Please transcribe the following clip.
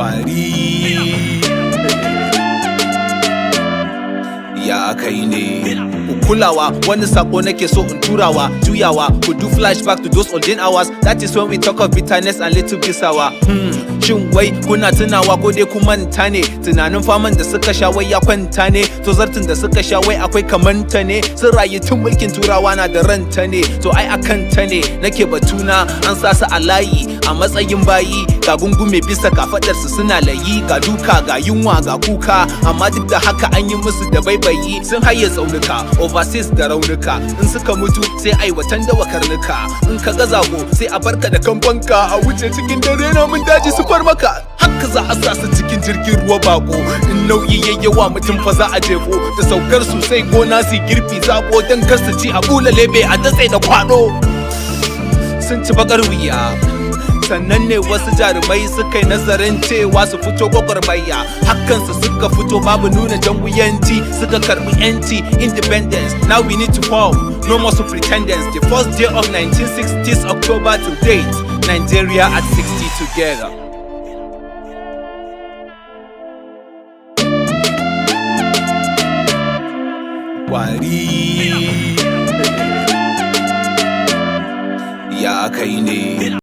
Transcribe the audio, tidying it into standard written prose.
Kwari, ya kai ne kulawa. Wani sako nake so in turawa, juyawa ku do flashback to those olden hours. That is when we talk of bitterness and little bisawa. Shin wai kuna tunawa ko dai ku manta ne? Tunanin faman da suka sha wai ya kwanta ne? To zartin da suka sha wai akwai kamanta ne? Sun rayu tun mulkin Turawa na da ranta ne. To ai akan ta ne nake batuna. An sa su a layi a matsayin bayi, ga gungume bisa kafadarsu suna layi, ga duka, ga yunwa, ga kuka, amma duk da haka an yi musu da baibayi. Sun haye tsaunuka overseas da raunuka. In suka mutu sai ai watan da karnuka. In ka ga zago sai a barka da kamfanka, a wuce cikin dare na mun daji su far maka. Haka za a sa su cikin jirgin ruwa bako. In nauyi yayyawa mutum fa za a jefo. Da saukar su sai gona su girbi zabo, don kar su ci a bula lebe a datse da kwado. Sun ci bakar wuya. Sannan ne wasu jarumai suka yi nazarin cewa su fito gwagwarmaya. Hakan su suka fito babu nuna jan wuyanci, suka karbi yanci, independence. Now we need to form, no more pretenders. The first day of 1960s October to date, Nigeria at 60 together. Kwari, ya kai ne.